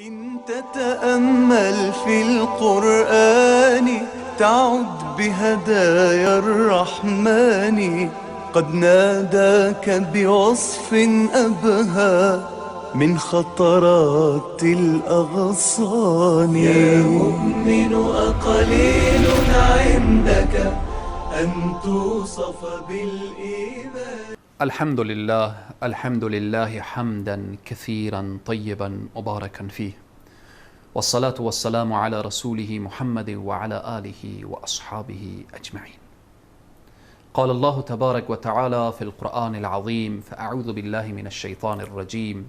إن تتأمل في القرآن تعد بهدايا الرحمن، قد ناداك بوصف أبهى من خطرات الأغصان. يا مؤمن أقليل عندك أن توصف بالإيمان. الحمد لله، الحمد لله حمدا كثيرا طيبا مباركا فيه، والصلاة والسلام على رسوله محمد وعلى آله وأصحابه أجمعين. قال الله تبارك وتعالى في القرآن العظيم: فأعوذ بالله من الشيطان الرجيم،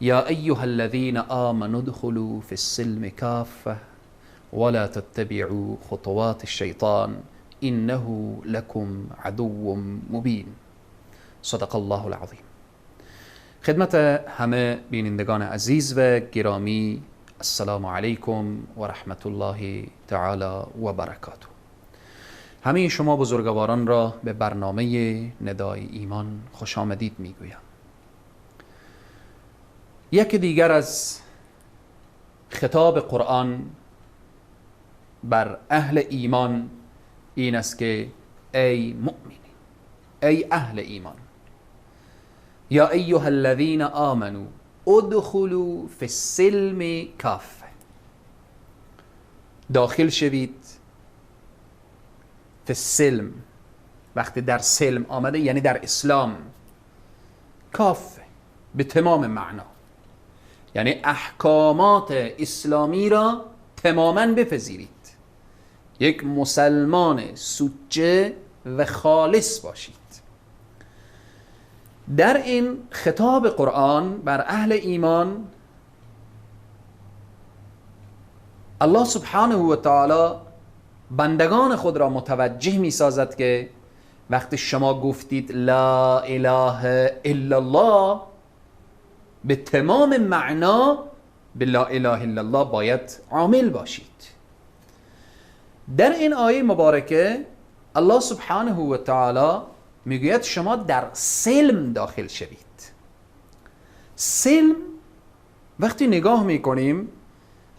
يا أيها الذين آمنوا ادخلوا في السلم كافة ولا تتبعوا خطوات الشيطان إنه لكم عدو مبین. صدق الله العظیم. خدمت همه بینندگان عزیز و گرامی، السلام علیکم و رحمت الله تعالی و برکاته. همه شما بزرگواران را به برنامه ندای ایمان خوش آمدید میگویم. یکی دیگر از خطاب قرآن بر اهل ایمان این است که ای مؤمنین، ای اهل ایمان، یا ایها الذین آمنوا ادخلوا فی السلم کافه، داخل شوید فی السلم. وقتی در سلم آمده یعنی در اسلام، کافه به تمام معنا، یعنی احکامات اسلامی را تماما بپذیرید، یک مسلمان سوچه و خالص باشید. در این خطاب قرآن بر اهل ایمان، الله سبحانه و تعالی بندگان خود را متوجه می سازد که وقتی شما گفتید لا اله الا الله، به تمام معنا به لا اله الا الله باید عامل باشید. در این آیه مبارکه الله سبحانه و تعالی میگوید شما در سلم داخل شوید. سلم وقتی نگاه میکنیم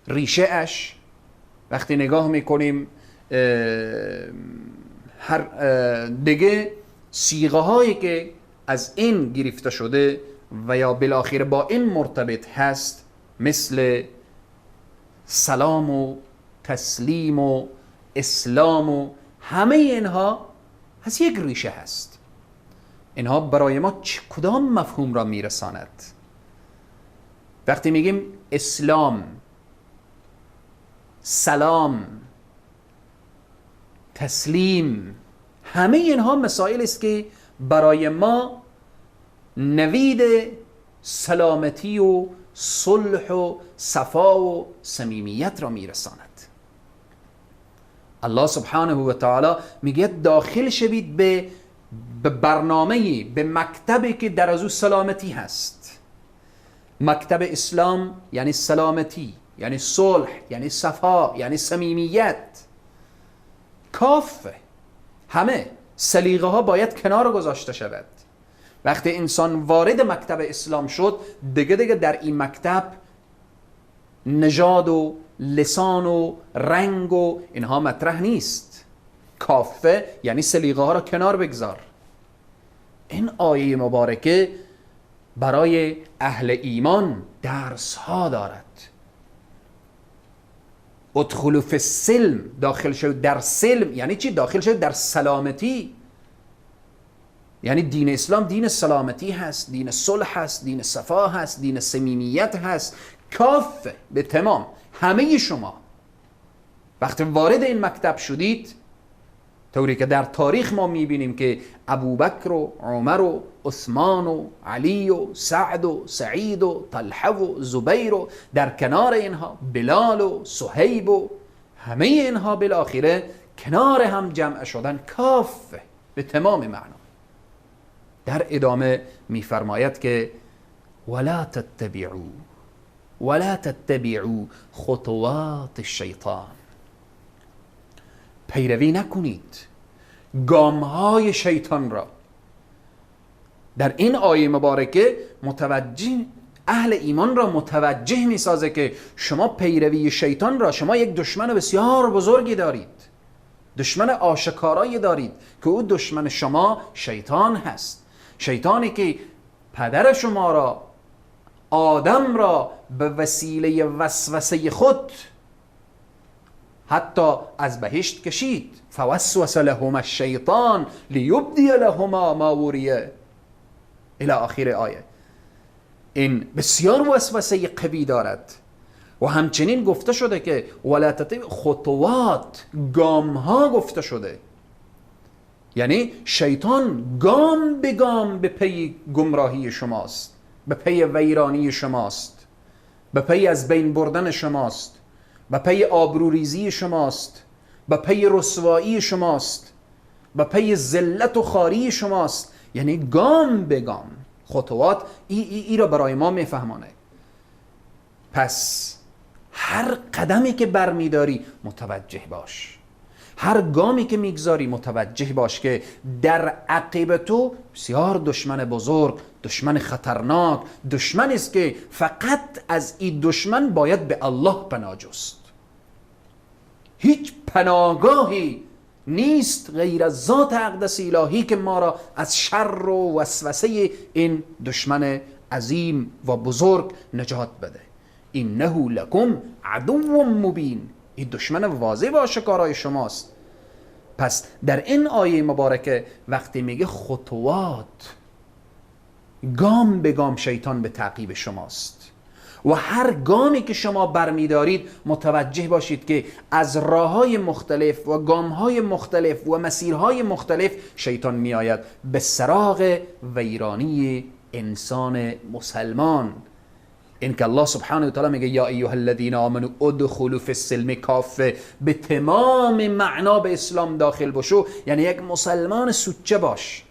ریشه اش، وقتی نگاه میکنیم هر دیگه صیغه هایی که از این گرفته شده و یا بالاخره با این مرتبط هست، مثل سلام و تسلیم و اسلام و همه اینها از یک ریشه هست. اینها برای ما کدام مفهوم را میرساند؟ وقتی میگیم اسلام، سلام، تسلیم، همه اینها مسائل است که برای ما نوید سلامتی و صلح و صفا و صمیمیت را میرساند. الله سبحانه و تعالی میگه داخل شوید به برنامه‌ای، به مکتبی که در از او سلامتی هست. مکتب اسلام یعنی سلامتی، یعنی صلح، یعنی صفا، یعنی صمیمیت. کافه همه سلیقه ها باید کنار گذاشته شود. وقتی انسان وارد مکتب اسلام شد، دیگه در این مکتب نژاد و لسان و رنگ و اینها مطرح نیست. کافه یعنی سلیقه ها را کنار بگذار. این آیه مبارکه برای اهل ایمان درس ها دارد. ادخلوا فی السلم، داخل شد در سلم یعنی چی؟ داخل شد در سلامتی. یعنی دین اسلام دین سلامتی هست، دین صلح هست، دین صفا هست، دین صمیمیت هست. کافه به تمام همه شما وقتی وارد این مکتب شدید، طوری که در تاریخ ما میبینیم که ابوبکر و عمر و عثمان و علی و سعد و سعید و طلحه و زبیر و در کنار اینها بلال و صهیب و همه اینها بالاخره کنار هم جمع شدن، کافه به تمام معنا. در ادامه میفرماید که ولا تتبعوا ولا تتبعوا خطوات الشیطان، پیروی نکنید گامهای شیطان را. در این آیه مبارکه متوجه اهل ایمان را متوجه میسازه که شما پیروی شیطان را، شما یک دشمن بسیار بزرگی دارید، دشمن آشکارایی دارید که او دشمن شما شیطان هست. شیطانی که پدر شما را، آدم را به وسیله وسوسه خود حتی از بهشت کشید. فوسوس لهما الشیطان لیبدی لهما ما وریه الی آخر آیه. این بسیار وسوسه قوی دارد. و همچنین گفته شده که ولا تتبع خطوات، گام ها گفته شده، یعنی شیطان گام به گام به پی گمراهی شماست، به پی ویرانی شماست، به پی از بین بردن شماست، به پی آبروریزی شماست، به پی رسوایی شماست، به پی ذلت و خواری شماست. یعنی گام به گام خطوات ای را برای ما میفهمانه. پس هر قدمی که برمیداری متوجه باش، هر گامی که میگذاری متوجه باش که در عقب تو بسیار دشمن بزرگ، دشمن خطرناک، دشمن است که فقط از این دشمن باید به الله پناه جست. هیچ پناهگاهی نیست غیر از ذات اقدس الهی که ما را از شر و وسوسه این دشمن عظیم و بزرگ نجات بده. انه لکم عدو مبین، این دشمن واضح و آشکارای شماست. پس در این آیه مبارکه وقتی میگه خطوات، گام به گام شیطان به تعقیب شماست و هر گامی که شما برمیدارید متوجه باشید که از راه‌های مختلف و گام‌های مختلف و مسیرهای مختلف شیطان میآید به سراغ ویرانی انسان مسلمان. این که الله سبحانه و تعالی میگه یا ایها الذین آمنوا ادخلوا فی السلم کافه، به تمام معنا به اسلام داخل بشو، یعنی یک مسلمان سوچه باش.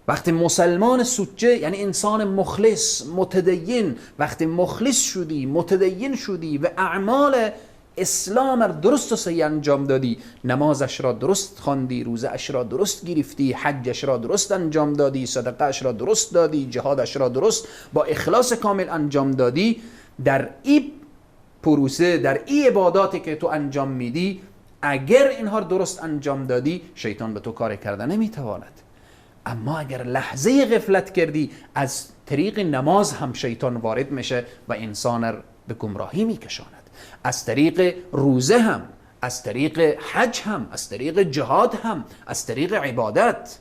وقتی مسلمان سوچه یعنی انسان مخلص متدین، وقتی مخلص شدی، متدین شدی و اعمال اسلام را درست و صحیح انجام دادی، نمازش را درست خواندی، روزه اش را درست گرفتی، حجش را درست انجام دادی، صدقه اش را درست دادی، جهادش را درست با اخلاص کامل انجام دادی، در این پروسه، در این عباداتی که تو انجام میدی، اگر اینها را درست انجام دادی شیطان به تو کار کرده نمیتواند. اما اگر لحظه غفلت کردی، از طریق نماز هم شیطان وارد میشه و انسان را به گمراهی میکشاند. از طریق روزه هم، از طریق حج هم، از طریق جهاد هم، از طریق عبادت.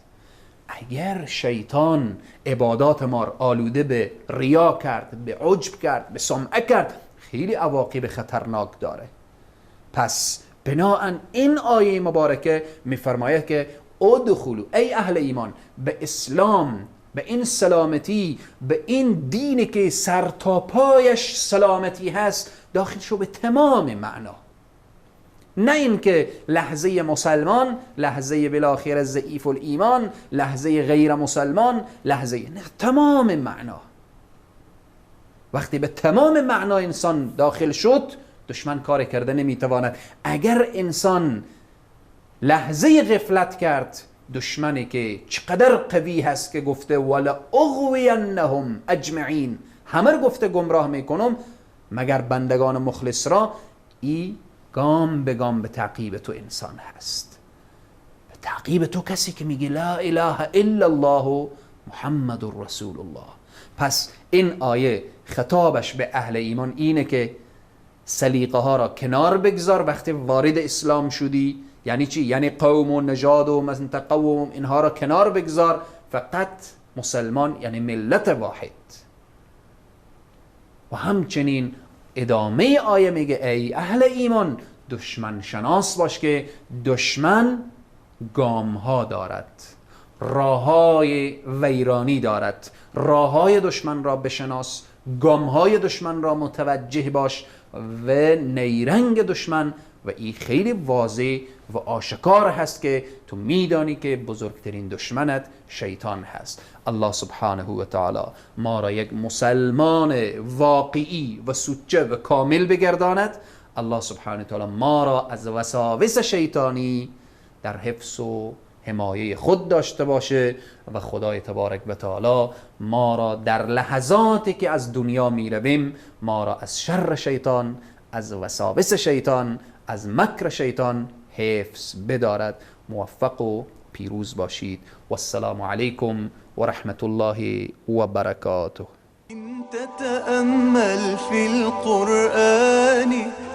اگر شیطان عبادات ما را آلوده به ریا کرد، به عجب کرد، به سمعه کرد، خیلی عواقب خطرناک داره. پس بناهن این آیه مبارکه میفرماید که ادخلوا، ای اهل ایمان، به اسلام، به این سلامتی، به این دینی که سر تا پایش سلامتی هست داخل شو به تمام معنا. نه اینکه لحظه مسلمان، لحظه بالاخره ضعیف الایمان، لحظه غیر مسلمان، لحظه، نه، تمام معنا. وقتی به تمام معنا انسان داخل شد، دشمن کار کرده نمیتواند. اگر انسان لحظه غفلت کرد، دشمنی که چقدر قوی هست که گفته ولا اغوینهم اجمعین، همه رو گفته گمراه میکنم مگر بندگان مخلص را، ای گام به گام به تعقیب تو انسان هست، به تعقیب تو کسی که میگه لا اله الا الله محمد رسول الله. پس این آیه خطابش به اهل ایمان اینه که سلیقه ها را کنار بگذار وقتی وارد اسلام شدی. یعنی چی؟ یعنی قوم و نژاد و منطقه و اینها را کنار بگذار، فقط مسلمان یعنی ملت واحد. و همچنین ادامه آیه میگه ای اهل ایمان دشمن شناس باش که دشمن گام ها دارد، راههای ویرانی دارد. راههای دشمن را بشناس، گام های دشمن را متوجه باش و نیرنگ دشمن. و این خیلی واضح و آشکار هست که تو میدانی که بزرگترین دشمنت شیطان هست. الله سبحانه و تعالی ما را یک مسلمان واقعی و سوچه و کامل بگرداند. الله سبحانه و تعالی ما را از وساوس شیطانی در حفظ و حمایه خود داشته باشه و خدای تبارک و تعالی ما را در لحظاتی که از دنیا می رویم ما را از شر شیطان، از وساوس شیطان، از مکر شیطان حفظ بدارد. موفق و پیروز باشید. والسلام علیکم و رحمت الله و برکاته. إن تتأمل في القرآن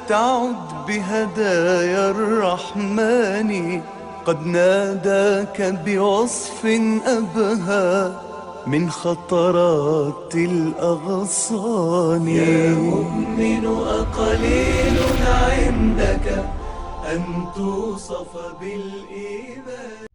تعد بهدايا الرحمن قد ناداك بوصف أبهى من خطرات الأغصان. يا مؤمن أقليل عندك أن توصف بالإيمان.